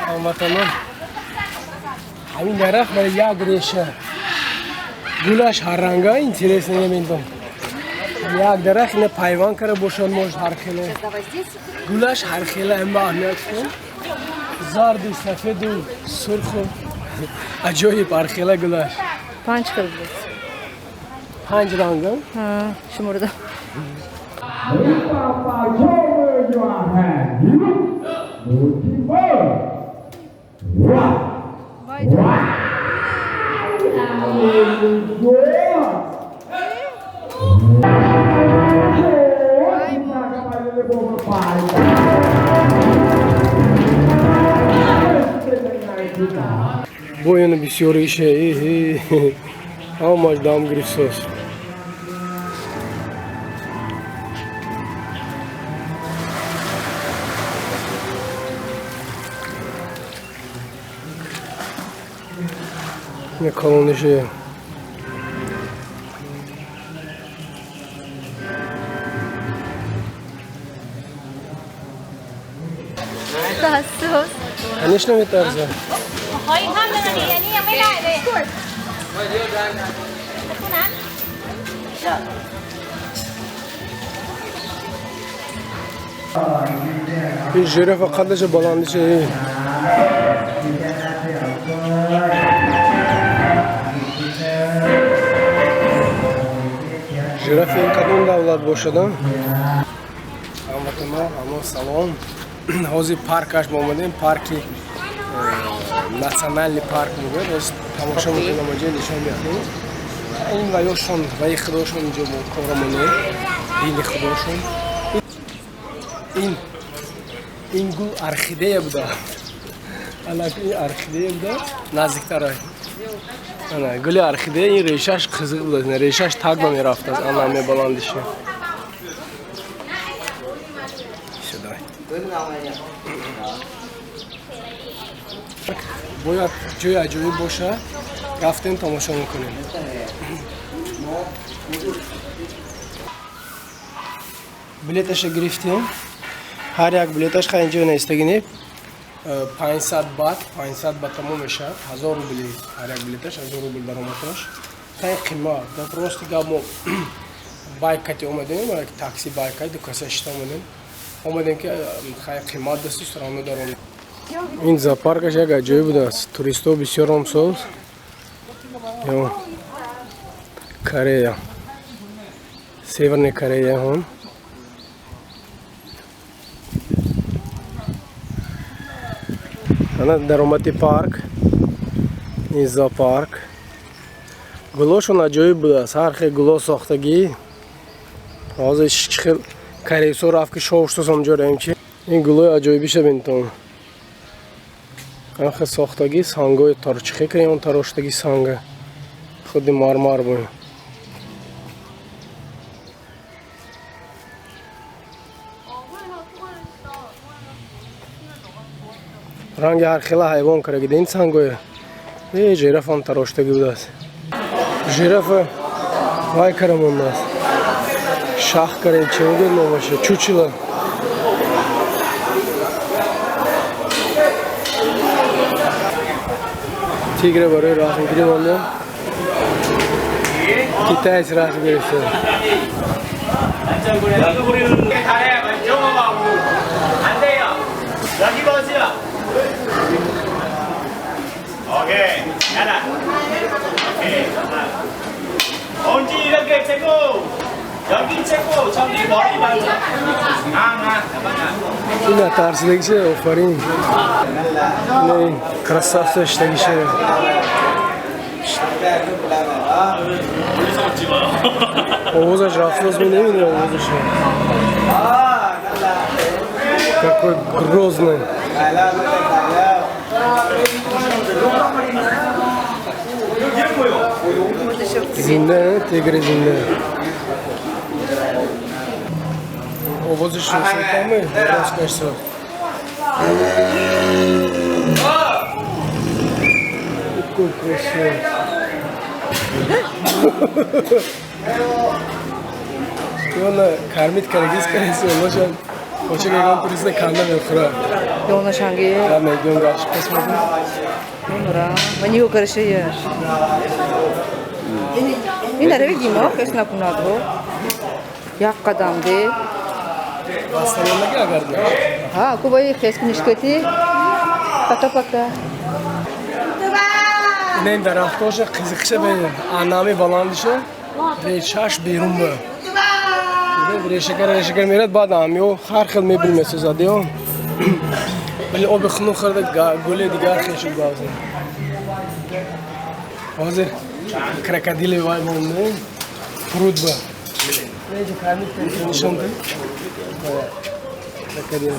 Ҳамватанон, ҳамин дарахт барои як реша гулаш ҳарранга, интересно намедонам. Як дарахт ина пайванд карда бошад, может, ҳар хеле гулаш ҳар хеле ҳама аҳамият кун. Зарду, сафеду, сурху, аҷоиб, ҳар хела гулаш. Панҷ хел буд. Панҷ ранга. Шумурда. Papa, show your hand. Beautiful. Wow. Wow. Good. Бояна бисёрише, ҳамаш дам гирифтост. Ина колонише. Тассос. Конечно, метарза. ขออีกท่อนหนึ่งอันนี้อันนี้ยังไม่ได้เลยสักครู่นะ Ин жирафа қадаша баландише. Жирафа ин кадом давлат бошад? Ҳамватано, ҳамо салом. Ҳозир паркаш мо омадем, парки национальный парк мегӯяд. Ҳозир тамошо мекунем, оҷа нишон медиҳем. Ин ваёшон, ваи худошон инҷо мо корамонем, дини худошон. Ин гул орхидея буда. Ана ин орхидея буда, наздиктар. Ана гули орхидея, ин решаш қизиқ буда, решаш таг ба мерафтааст, ана мебаландише. Сюда. Бояд ҷои аҷоиб боша, рафтем, тамошо мекунем. Билеташа гирифтем. Ҳар як билеташ ха инҷо наистагини 500 бат, 500 бат тамом мешавад, 1000 рубли ҳар як билеташ, 1000 рубл даромадаш. Хай қимат. Да просто гап, мо байк кати омадем, як такси байк кати ду каса шита омадем. Омадем ки хай қимат дасту страну даром. Ин зоопаркаш як аҷоиб будааст. Туристҳо бисёр омсоз. Ё Корея. Северная Корея ҳон. Ана даромади парк. Ин зоопарк. Гулошон аҷоиб будааст. Ҳар хел гуло сохтагӣ. Ҳозир чӣ хел корейсо рафт ки шов шудас омҷо чи. Ин гулои аҷоибиша бинтон. Ҳар хел сохтагӣ сангои торчихе ки он тароштаги санга. Худи мармар буд. Ранги ҳар хела ҳайвон кардаги ин сангоя. Э, жирафам тароштагӣ будааст. Жирафа вай кара мондааст. Шах кара, чӣ мегӯяд номаша? Чучело. Тигра барои расмгирӣ мондем. Китаец расм гирифта. 안 돼요. 여기 보세요. 오케이. 하나. 오케이. 하나. 엄지 이렇게 최고. 여기 최고. 저기 머리 맞춰. 아, 아, 잠깐만. Ина тарсидагише, офарин. Ина ин красавца шидагише. Овозаш рафтоз, менемини овозаша. Какой грозный. Зинда, тигри зинда. Овозаш шутаме, рост кажется. Какой красивый. Она кормит карагиз, скорее всего, может, очень ягон туриста канда мехӯрад. Донашанги. Да, мегӯем гаш қисмати. Ура, мани карашая. Ин арави гимо хес накунад бо. Як қадам де. Бастанаги агар не. Ҳа, ку баи хес кунишкати. Пока пока. Ин дарахтоша қизиқша бе анами баландиша решаш берун бе. Решакар решакар мерад баъд амио ҳар хел мебел месозад ё. Вале оби хунук хӯрда гули дигар хел шуд баъзе. Ҳозир крокодили вай монда пруд ба. Нишон де. Крокодил.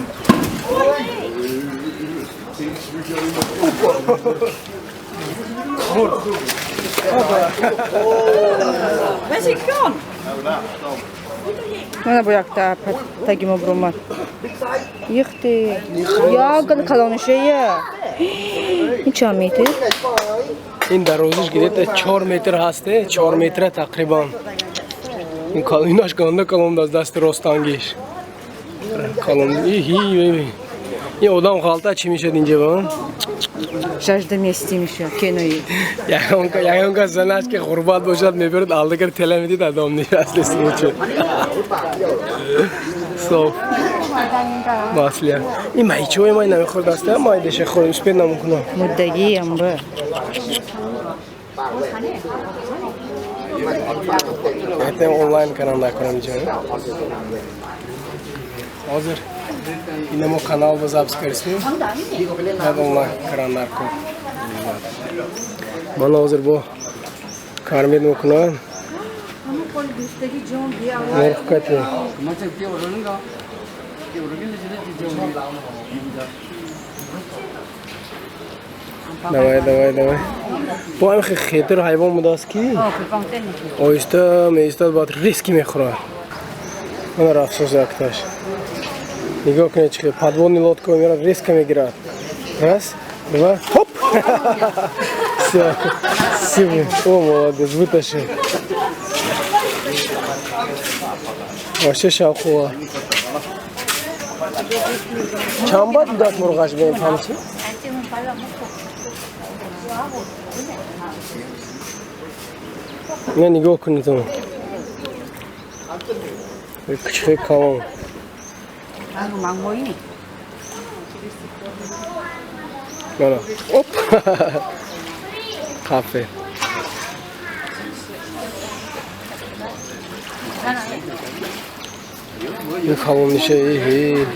Where's it gone? Мана бо якта таги мо бромад. Ихте. Ягон калонишая. Ин чанд метр? Ин дарозиш где-то 4 метр ҳасте, 4 метра тақрибан. Ин калонаш ганда калон аст дасти ростангиш. Калон. Иҳи. Ин одам ғалта чӣ мешад инҷа ба? Жажда мести мешад кенои. Ягонка занаш ки ғурбат бошад мебарад алдагар тела медид одам нест случай. Соф. Маслия. Ин майчои май намехӯрд аст, майдаша хӯрд, успед намекунам. Муддагиам ба. Это онлайн канал накунам инҷа. Ҳозир инамо канал ба запис кардем. Баъд онлайн каран наркун. Ман ҳозир бо кармид мекунам. Мурғ кати. Давай, давай, давай. Бо ҳамин хетир ҳайвон будааст ки оҳиста меистад, баъд риски мехӯрад. Мана рафсоз якташ. Нигоҳ кунед чӣ подводный лодка мерад, резко мегирад. Раз, два, хоп! Всё. О, молодец, вытащил. Вообще шавқова. Чанд баъд будааст мурғаш бе памчи? Не, нигоҳ кунед он. Кучхи калон. Мана. Оп! Кафе. Ин калон миша, иҳи.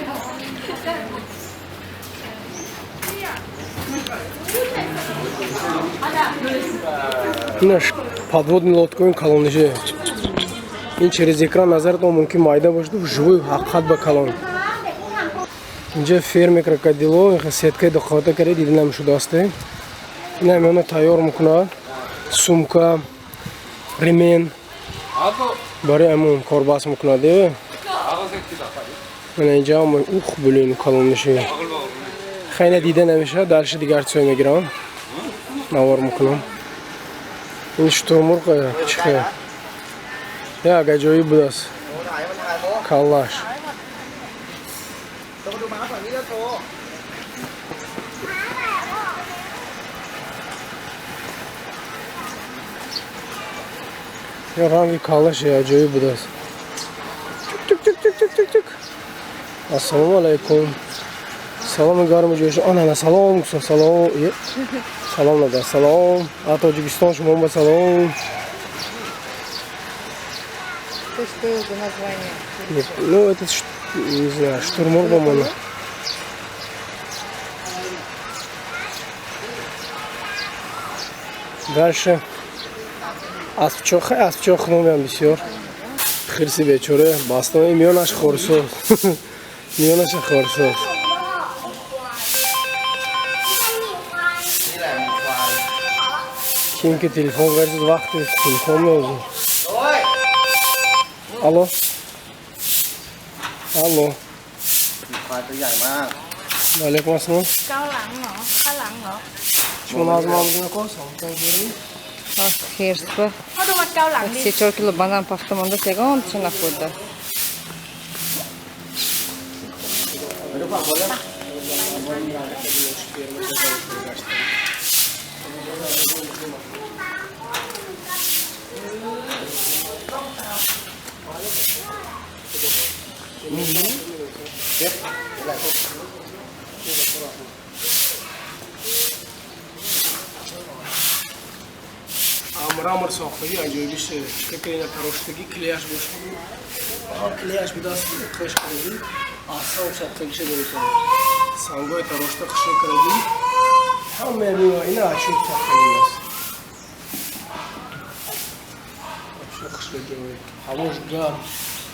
Инаш подводный лодка, ин калон миша. Ин через экран назаратон мумкин майда бошад, вживую ҳақиқат ба калон. Инҷа ферми крокодило, сеткаи дуқовата карда дида намешудааст. Ина меона тайёр мекунад. Сумка, ремен барои ҳамон корбас мекунад. Мана инҷа ҳам ух блин калон мешавад. Хеле дида намешавад, дарши дигар чизҳо мегирам. Навор мекунам. Ин шутурмурғ чихе. Як аҷоиб будааст. Каллаш. Я ранги каллаш аҷоиб будааст. Чук-чук-чук-чук-чук-чук. Ассалому алайкум. Саломи гарму ҷӯш. Ана салом, салом. Салом нада, салом. А Тоҷикистон шумо ба салом. Что это название? Ну, это, не знаю, штурмур, по-моему. Дальше. Аспчоха, аспчох номям бисёр. Хирси бечора, бастони миёнаш хорсоз. Миёнаша хорсоз. Ким ки телефон гардид, вақти телефон меозад. Алло. Алло. Алейкум ассалом. Шумо аз ман бинакон? Хирсба. 3-4 кило банан пахта монда ягон чӣ нахӯрда. Мрамор сохтагӣ аҷоибиш чӣ ина тароштагӣ клеяш бошад, клеяш будааст, хеш кардагӣ, аҳсан сохтагиша доритон, сангои тарошта хушро кардагӣ, ҳамаи ина ачӯб сохтагӣ аст. Хушро ҷой, ҳавош гарм,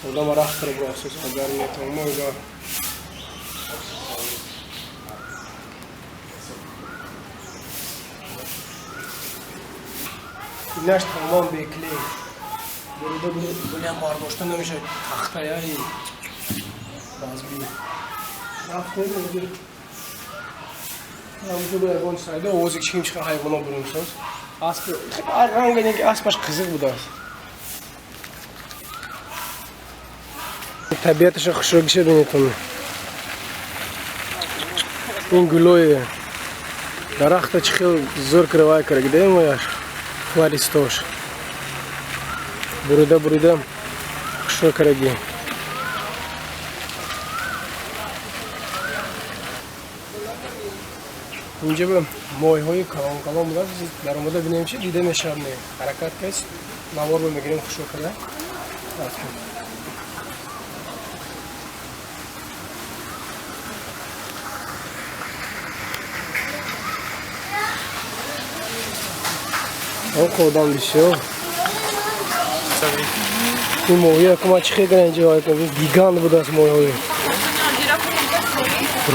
одама рахт кара бурафсос, гарм метавон гарм. Инаш тамом беклей. Бурида булям бардошта намешавад, тахтаяи базби. Рафтем ҳозир. Ҳамҷо ягон сайда овози чим чиқа ҳайвоно бурумсоз. Асп ранга неки аспаш қизиқ будааст. Табиаташа хушрогиша бинетон. Ин гулои дарахта чӣ хел зӯр кировай карда мояш. Флористош. Бурида бурида хушро кардаги. Инҷа моҳиҳои калон калон будааст, даромада бинем чи дида мешавад, не ҳаракат каст, навор мегирем хушро карда. Одам бисёр. Ин моҳия кума чӣ хел кара инҷа гигант будааст моҳиҳои.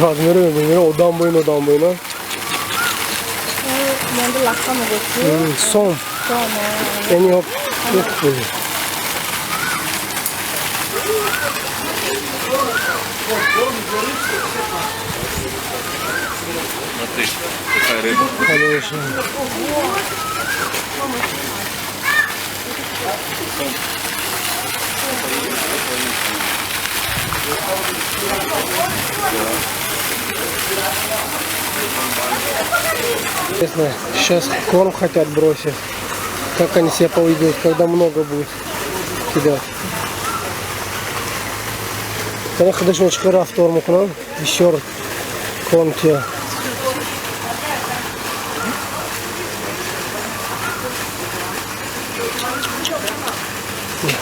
Размери мебинем, одам бо ин, одам бо ина. Сом. Яъне ух. Смотри, какая рыба. Хорошая. Интересно, сейчас корм хотят бросить. Как они себя поведут, когда много будет кидать. Когда ходишь на чкара в торму к нам, еще корм тебе.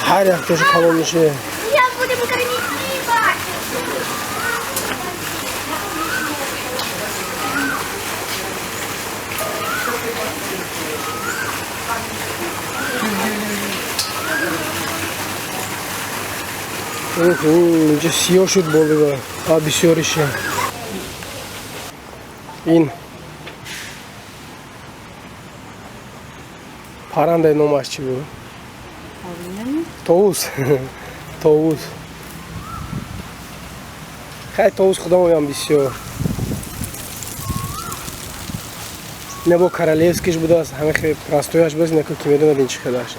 Харях тоже колонны шея. Сейчас будем кормить рыбок. Ух, инҷа сиёҳ шуд болига, а бисёрише. Ин парандаи номаш чӣ буд? Товус. Товус. Хай товус худамоям бисёр. Не бо королевскиш будааст, ҳама хеле простояш будааст, неко ки медонад ин чӣ хелаш.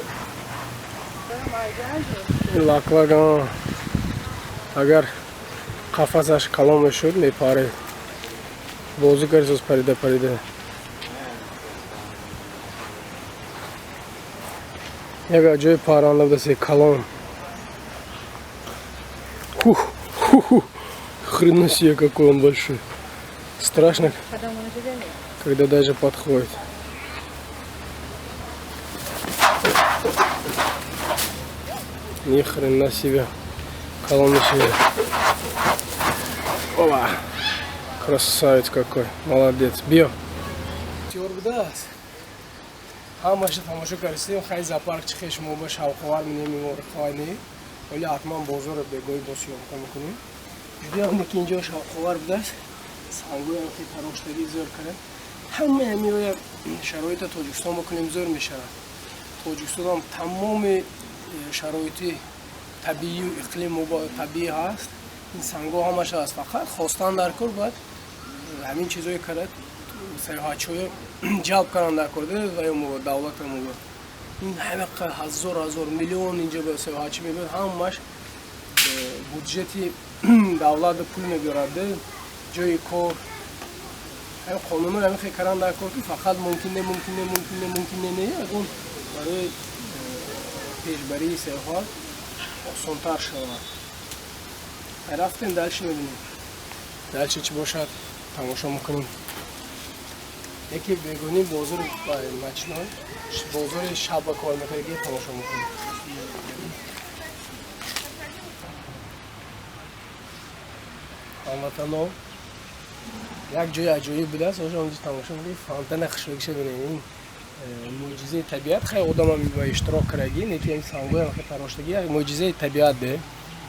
Лаклак, агар қафасаш калон мешуд, мепарид. Бозӣ кард, парида парида. Як аҷоиб парранда будааст, калон. Хух, хух, хрена себе, какой он большой. Страшно, когда даже подходит. Ни хрена себе, колонна себе. Опа! Красавец какой, молодец. Био. Ҳамаша тамошо кардем, хай зоопарк чи хеш мо ба шавқовар минем, морқайни. Вале ҳатман бозорро бегоҳӣ бо съёмка мекунем. Ҷудоям ки инҷо шавқовар будааст, сангоям хеле тароштагӣ зӯр кардем. Ҳамаи ҳамиҳоя шароита Тоҷикистон бикунем, зӯр мешавад. Тоҷикистонам тамоми шароити табиию иқлим табиӣ ҳаст. Ин сангҳо ҳамаша ҳаст, фақат хостан дар кор бояд ҳамин чизое кард, сайёҳатчиҳоя ҷалб кардан дар кор ва ё давлата мо. Ин ҳама ҳазор ҳазор миллион инҷо ба сайёҳатчӣ мебиёд, ҳамаш буҷети давлат пул мебиёрад, ҷои кор, Ҳамин қонунҳои ҳамин хел кардан дар кор, ки фақат мумкин не, мумкин не, мумкин не, мумкин не, не, ягон барои пешбарии сайёҳат осонтар шавад. Рафтем, дальше мебинем. Дальше чӣ бошад, тамошо мекунем. Яке бегонӣ бозори ночной, бозори шаба кор мекард, тамошо мекунем. Ҳамватано, як ҷои аҷоиб будааст, ҳозир онҷо тамошо мекунем, фонтана хушрӯгиша бинем. Ин мӯъҷизаи табиат, хай одамам ба иштирок кардагӣ, не ки ин сангоям хай тароштагӣ, як мӯъҷизаи табиат де.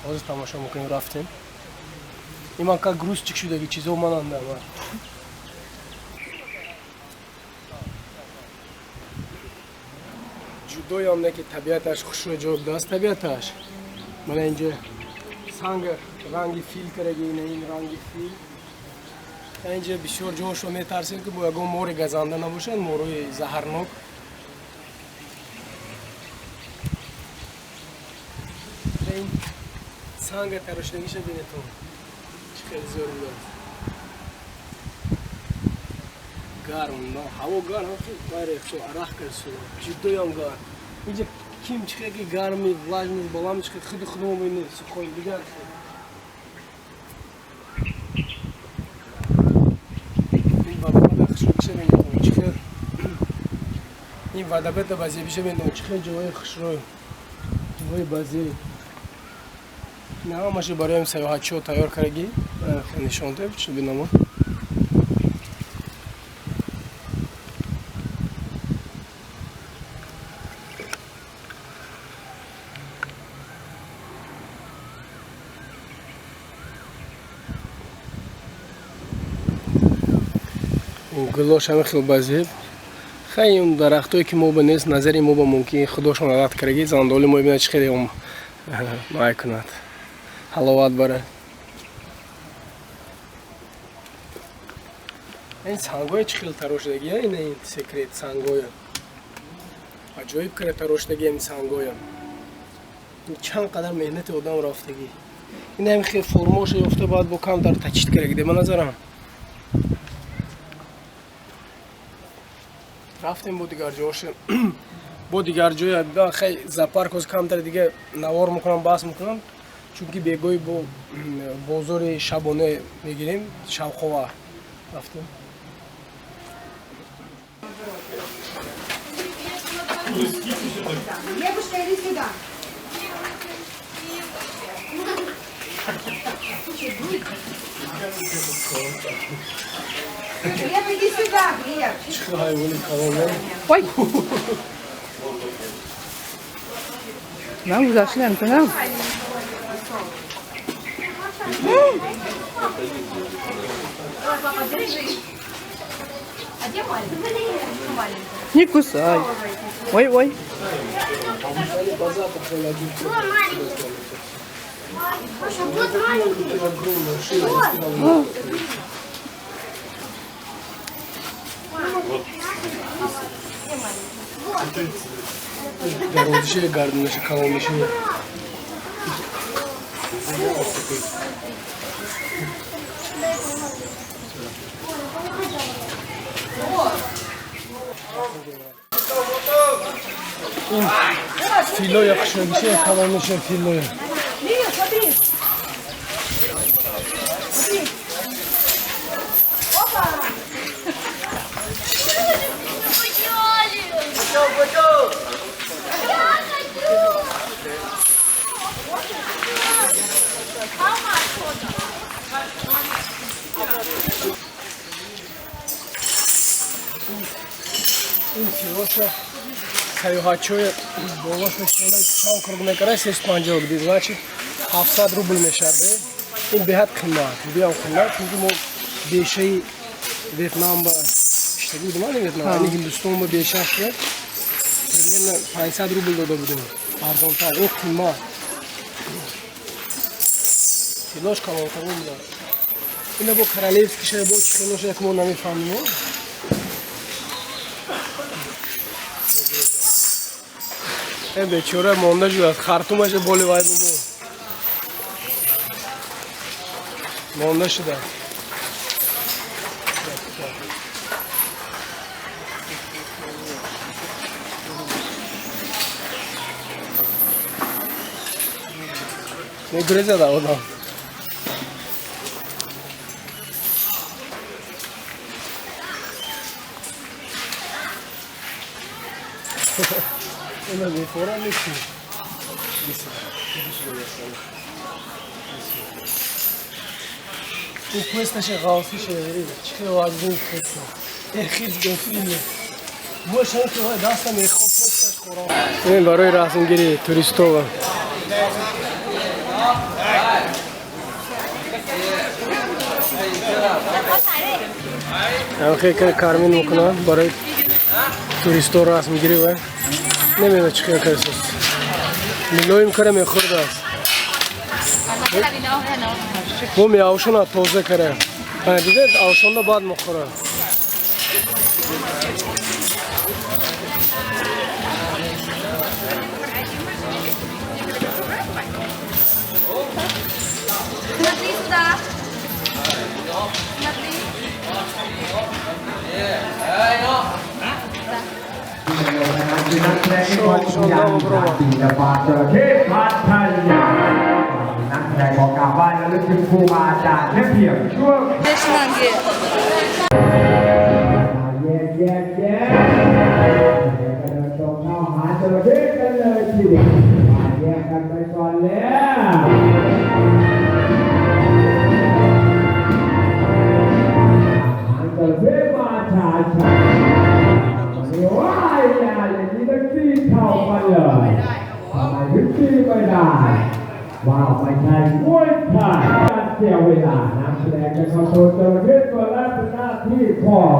Ҳозир тамошо мекунем, рафтем. Ин ман как грузчик шудаги чизо мананда ман. Ҷудоям не ки табиаташ хушрӯ ҷой будааст, табиаташ. Мана инҷо санг ранги фил кардаги, ина ин ранги фил. Инҷа бисёр ҷошо метарсем, ки бо ягон мори газанда набошад, морои заҳарнок. Ин санга тарошидагиша бинетон, чӣ хеле зӯр будааст. Гарм, ҳаво гарм, байрехто арақ карсу, ҷудоям гарм. Инҷа ким чӣ хел ки гарми, влажность баланд, чӣ хел худи худмо бинед, сухой дигар хел. Ин водопада базебиша бинед, чӣ хел ҷои хушрӯй, ҷои базеб. Ин ҳамаашо барои сайёҳатчиҳо тайёр кардагӣ, нишон дод, чӣ бинамо. Гулош ҳама хел базеб. Хай он дарахтое ки мо ба нест, назари мо ба мумкин худошон адат кардаги, зандоли мо бинад чӣ хеле он май кунад, ҳаловат барад. Ин сангое чӣ хел тарошидаги, ин ин секрет сангоя. Аҷоиб кара тарошидаги ин сангоя. Чанд қадар меҳнати одам рафтагӣ. Ин ҳам хел формаша ёфта баъд бо камтар тачид кардаги, де ба назарам. Рафтем бо дигар ҷоша, бо дигар ҷоя, хай зоопарк ҳозир камтар дига навор мекунам, баҳс мекунам, чунки бегоҳи бо бозори шабона мегирем, шавқовар. Рафтем. Глебушка, иди сюда. Глеб, иди сюда, Глеб. Чӣ ҳайвони калон. Ой! Нам гузашти наметонам. Не кусай. Ой, ой. Вот маленький. Дарозиши гардинаши калониши. Ин филоя хушрӯгиши калониши филоя. Лия, смотри. Опа! Я хочу! Ин филоша сайёҳатчиҳои болош мешаванд, чанд круг мекарда, 350 буди, значит 700 рубл мешавад. Ин беҳад қимат, биям қимат, чунки мо бешаи Ветнам ба иштаги будем, ани Ветнам, ани Ҳиндустон ба бешаш примерно 500 рубл дода будем, арзонтар. Ин қимат. Филош калонтарин буда. Ина бо королевский шая, бо чӣ хелоша, як мо намефаҳмем. Э бечора монда шудааст, хартумаша боли вай бо мо. Монда шудааст. Мегурезада одам. Ина мефора меши. Ин пӯсташе ғавсише, чӣ хел вазбин пӯста. Эхиз гефиле. Бошан ки вай даста мехо пӯсташ хӯрам. Ин барои расмгирии туристова. Ҳамхе кармин мекунам барои туристо расмгирӣ вай. Намедонам чӣ хел кардааст. Милоим кара мехӯрдааст. Бо меавшона тоза кара. Дидед, авшонда баъд мехӯрад. Смотри сюда. Смотри. ว้าวไม่ใช่มวยไทยการเสียเวลานักแสดงกันมาโชว์จระเข้ตัวแรกเป็นหน้าที่ของ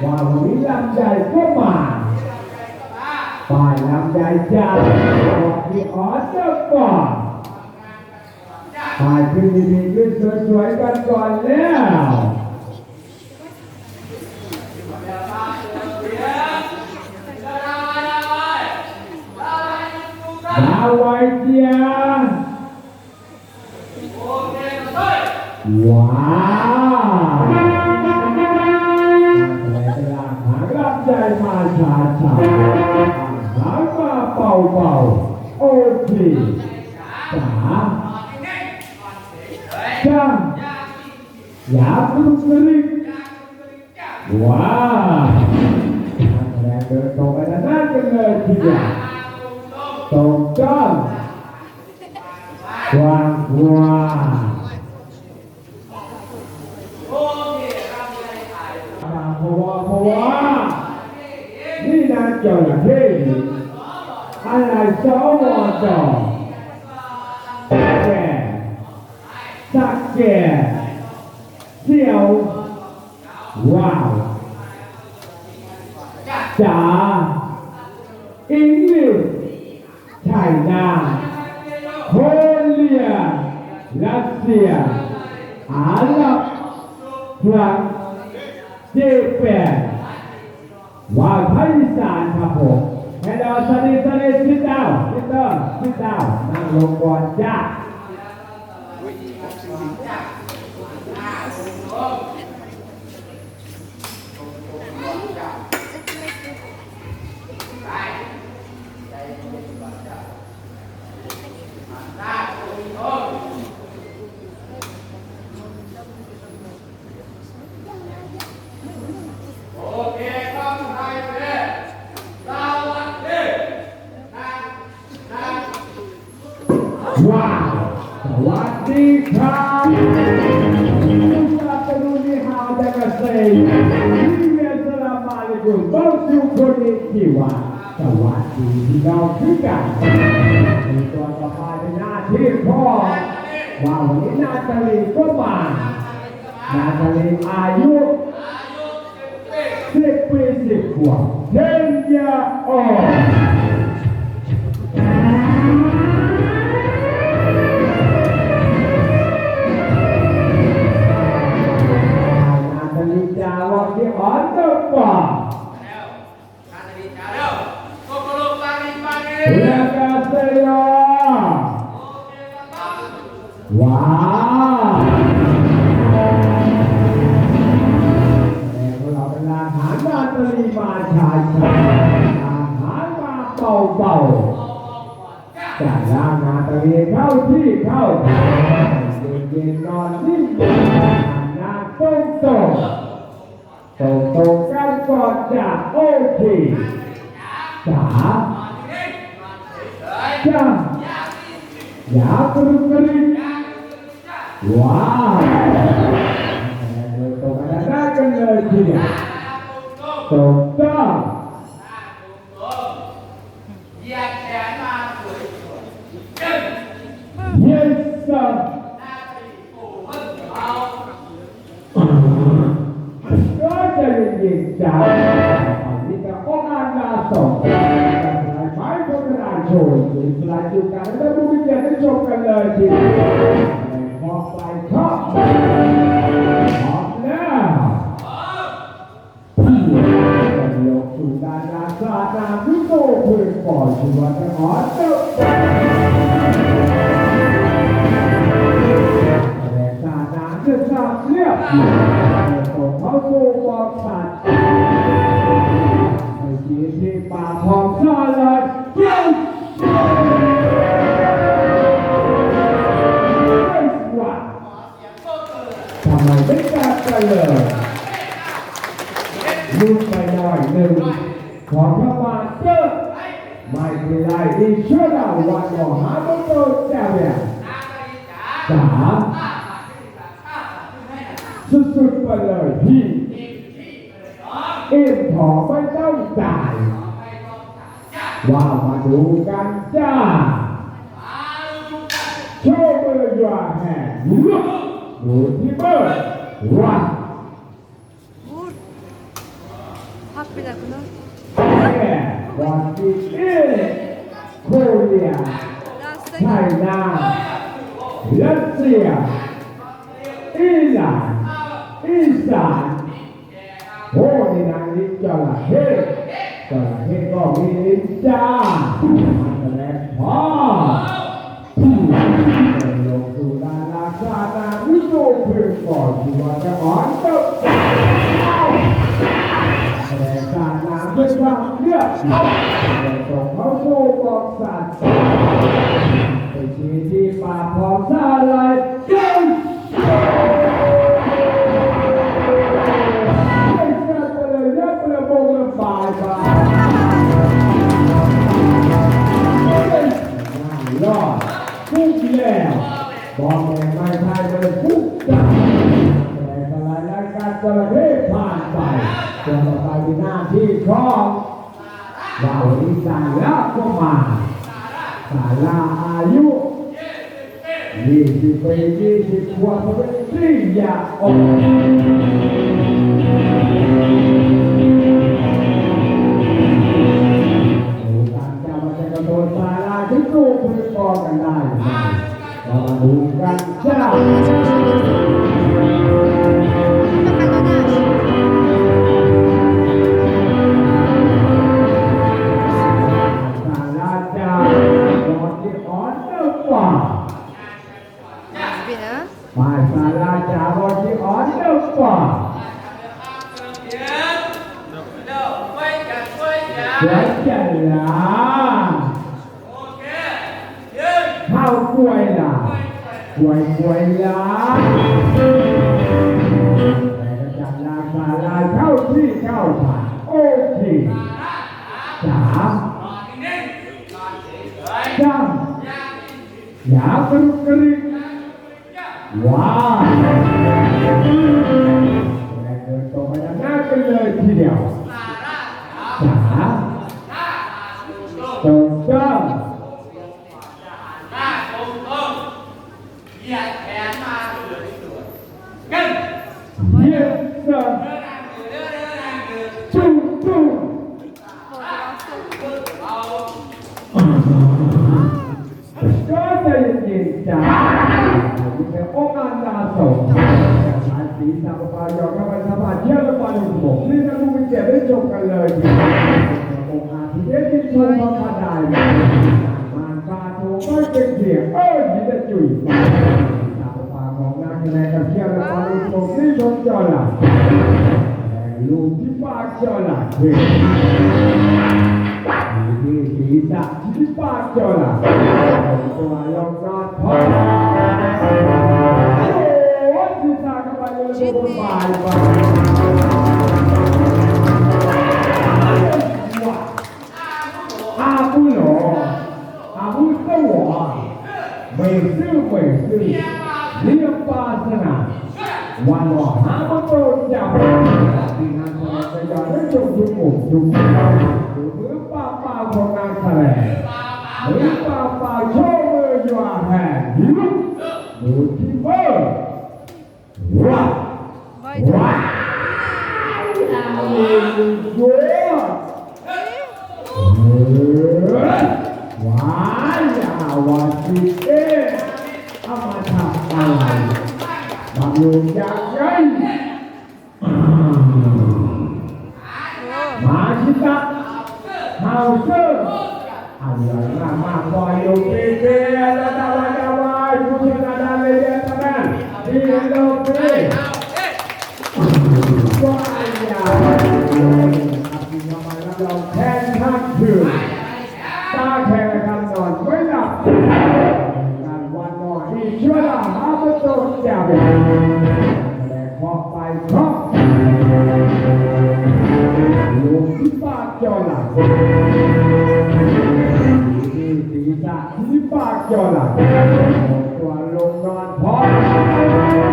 ว้าววันนี้ลำใหญ่ก็มาฝ่ายลำใหญ่จ้าบอกที่ออเดอร์ก่อนฝ่ายขึ้นดีๆขึ้นสวยๆกันก่อนแล้วมาไวเจียว้าวหางลำใหญ่มาชาชาหางมาเป่าเป่าโอเคจ๋าจ้าอย่าพึ่งสลิงว้าวแรงเดินตรงไปนั่นกันเลยทีเดียวตรงจ้องกว้างกว้างเพราะว่านี่นะจระเข้อะไรสวจแก่สักแก่เสี่ยวว้าวจ๋าอังกฤษไชน่าโคเรียรัสเซียอาหรับฝรั่งเจแปนว้าวไทยอีสานครับผมให้เราสนิทสนิทชิดดาวชิดเตอร์ชิดดาวนั่งลงก่อนจ้าว้าวสวัสดีครับสนับสนุนนิฮาวเดกเซย์ที่เวียนสลามาลิกุลบ้านสุโขนิจิวะสวัสดีพี่น้องทุกท่านตัวต่อไปเป็นหน้าที่พ่อว่าวันนี้นาตาลีก็มานาตาลีอายุ10 ปี 10 ขวบ10 year oldว้าวแต่เราเป็นอาหารนาตาลีมาชาชาอาหารมาเป่าเป่า จะล่างนาตะเวนเข้าที่เข้าทางเย็นๆนอนนิ่งหน้าตรงตรงตรงตรงกันก่อนจะโอเคจ๋าจ้าอย่ากรุกกริกว้าวตรงกันได้กันเลยทีเดียวตรงต้องYes, sir. ก็จะเย็นๆจ้าตอนนี้ก็องค์อาณาสองไม้โฆษณาโชว์หรือสลายจุการและผู้วิจารณ์ได้ชมกันเลยทีเดียวพอไปชอบพร้อมแล้วลงสู่ดาราศาสนาวิโตเพื่อก่อนชีวะจะขอจบจะทราบเรียบส่งเขาสู่บอกสัตว์ไปชี้ที่ป่าทองซาเลยเย้ไม่ว่าทำไมไม่กล้าไปเลยลุ้นไปหน่อยหนึ่งขอพระบาทเจ้าไม่เป็นไรดีเชื่อเราวันหมอหาตัวโตแจ่วเนี่ยสามสุดๆไปเลยพี่เอ็มขอไม่ต้องจ่ายว่ามาดูกันจ้าโชว์เบอร์ยาแห่งดูที่เบอร์วันแม่วันที่เอ็โคเรียไทยนารัสเซียอิหร่านอีสานโอ้นี่นางลิ้นจระเข้จระเข้ก็มีลิ้นจ้าแสดงพ่อลงสู่ดาราชานาวิโตเพื่อก่อนที่ว่าจะอ่อนตกแสดงสานาด้วยความเลือกส่งเขาสู่บอกสัตว์ไปชี้ที่ป่าพร้อมซาลายเจ้ารอดฟุกแล้วบอกแม่ไม่ใช่เลยฟุกจ้าแต่สลายและการจระเข้ผ่านไปตัวต่อไปมีหน้าที่ครองว่าวันนี้สาระก็มาสาระอายุ20 ปี 20 ขวบเป็นสี่ยาออกตัวสาราที่ดูพื้นกองกันได้เรามาดูกันจ้าสาราจ้าตอนที่อ่อนเนื้อกว่ามาสาราจ้าตอนที่อ่อนเนื้อกว่าเดี๋ยวจะลาข้าวกล้วยล่ะกล้วยกล้วยล่ะแต่กระจัดลาสาลาเข้าที่เข้าทางโอเคสามจ้าอย่ากรุกกริกว้าวแต่เดินตรงไปด้านหน้ากันเลยทีเดียวสามตรงจ้าYes, sir. จู่จู่ก็จะเย็นๆจ้าเป็นองค์อาณาสงฆ์สายสีสามปายอเข้าไปสมาเที่ยวและปาลุกหมนี่นะผู้มีเกียรติได้ชมกันเลยองค์อาทิตย์ที่ชมมาได้มาตาโตไม่เป็นเกียรติเอ้ยยิ่งจะจุ๋ยสามปามองหน้าคะแนนกับเที่ยวและปาลุกหมนี่ชมจอละลูกที่ปากจอละเฮ้ ที่ศีรษะที่ปากจระตัวลงนอนพอโอ้ศีรษะเข้าไปเลยบายบาย阿布罗，阿布是我，没事没事，你巴斯นาวันวหามาโปรดจับที่งานแสดงไปยอดได้ชมทุกหมู่ทุกดูมือป้าป้าของงานแสดงมือป้าป้าโชว์มือยัวแห่งยิ้มดูที่เบอร์ว้าวว้าวยัวว้ายาวาชิเอเอามาทำอะไรบำรุงอย่างไรมาชิตะฮาวเซอร์อะไรมากมากปล่อยอยู่เกเกแล้วตะวันตะวันผู้ชนะดาเลยเดตะแมนที่โลกนี้ว้ายาวเราแข่งขันคือตาแข่งกันนอนไม่หลับการวันนอนที่เชื่อละหาประตูจับแลกพอไปครบลงที่ปากจอหลังที่ศีรษะที่ปากจอหลังตัวลงนอนพอ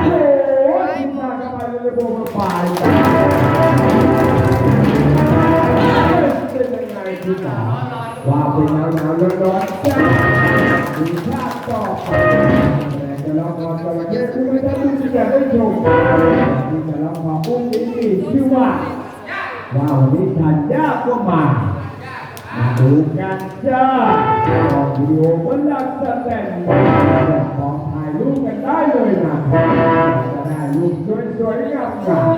โอ้ยตาเข้าไปเลยโบมาไปว่าเป็นหนาวหนาวร้อนร้อนจ้าดูชาติต่อไปแต่จะลองขอจระเข้คุณไม่ได้ดูที่จะได้ชมที่จะลองขออุ้มนี้ชื่อว่าว่าวันนี้ทันยากก็มามาดูกันจ้าของวิดีโอวันหลักสแตนของถ่ายรูปกันได้เลยนะจะได้รูปสวยๆงาม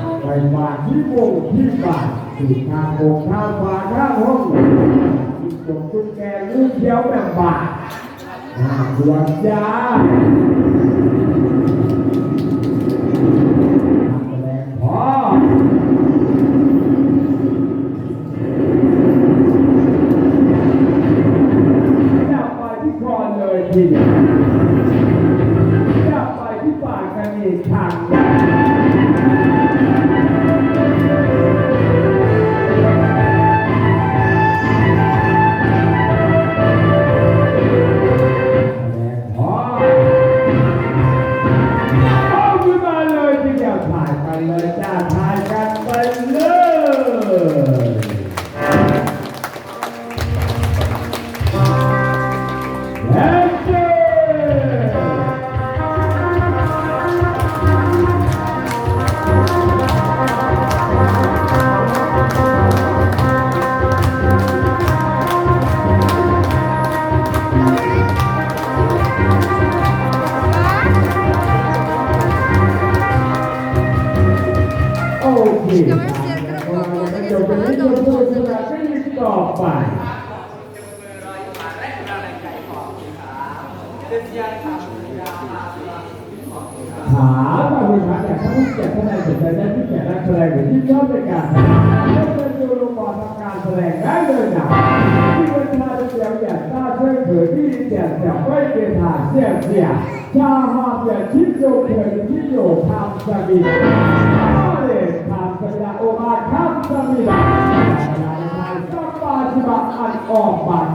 ๆไปฝากที่วงที่บ้านที่ทางองค์ข้างฝาข้างห้องที่จงตุ้นแกลูกเที่ยวแบบบาทน่ากลัวจ้าแรงพอจับไปที่คอเลยทีเดียวจับไปที่ปากกันอีกทางถามว่าคุณพระแต่ถ้าผู้แก่ท่านใดสนใจได้ที่แก่นักแสดงหรือที่ชอบในการแสดงก็จะดูลงบอลทำการแสดงได้เลยนะที่วันชาเสียงอย่างต้าเชื่อถือที่เสียงเสียงไม่เป็นฐานเสียงเสียชาฮาเสียชิโยเถื่อนชิโยทำสมิเดทำสมิโอมาทำสมิลาสัปปาชิบะอันออกบัตร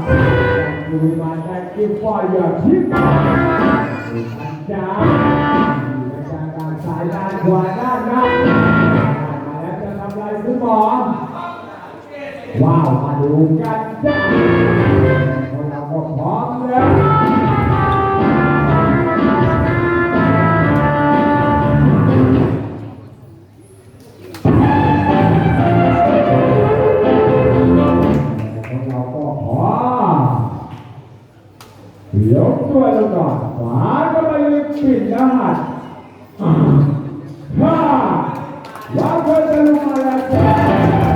ดูมาได้กินฟอยอย่างที่จ้าสายด้านขวาด้านหน้ามาแล้วจะทำอะไรคุณหมอว้าวมาดูกันจ้าเราก็พร้อมแล้วเราก็พร้อมยกตัวลงก่อนขวาก็ไปปิดรหัสห้าวันเกิดจะลงมาแล้วจ้า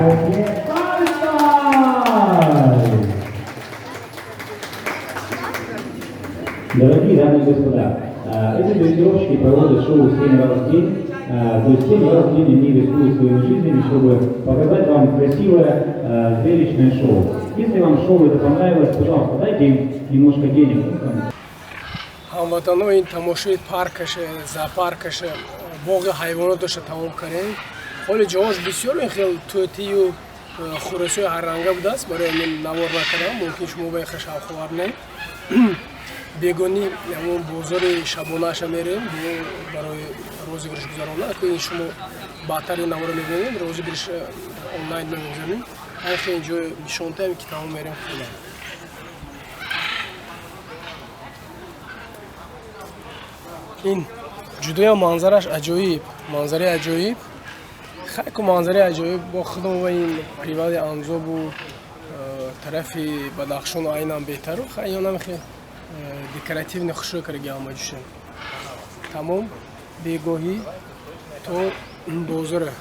โอเคไปไป Дорогие дамы и господа, эти дрессировщики проводят шоу 7 раз в день, то есть 7 раз в день они рискуют своими жизнями, чтобы показать вам красивое, зрелищное шоу. Если вам шоу это понравилось, пожалуйста, дайте им немножко денег. Ну, там, Ҳамватано, ин тамошои паркаша, зоопаркаша, боғи ҳайвоноташа тамом кардем. Ҳоли ҷоҳош бисёр ин хел тӯтию хурӯсҳои ҳарранга будааст, барои ҳамин навор накардам, мумкин шумо ба ин шавқовар не. Бегонӣ ҳамон бозори шабонаша мерем барои розыгрыш гузаронда. Ин шумо баъдтар ин наворо мебинед, розыгрыш онлайн мегузарем. Ҳар ин ҷо нишонтаем, ки тамом, мерем хона. Ин ҷудоям манзараш аҷоиб, манзараи аҷоиб. Хайку манзараи аҷоиб бо худо ва ин привали Анзобу тарафи Бадахшону айнан беҳтару. Хай, ёнам хел декоративный хушрӯ кардаги ҳама ҷуша. Тамом, бегоҳӣ то бозора.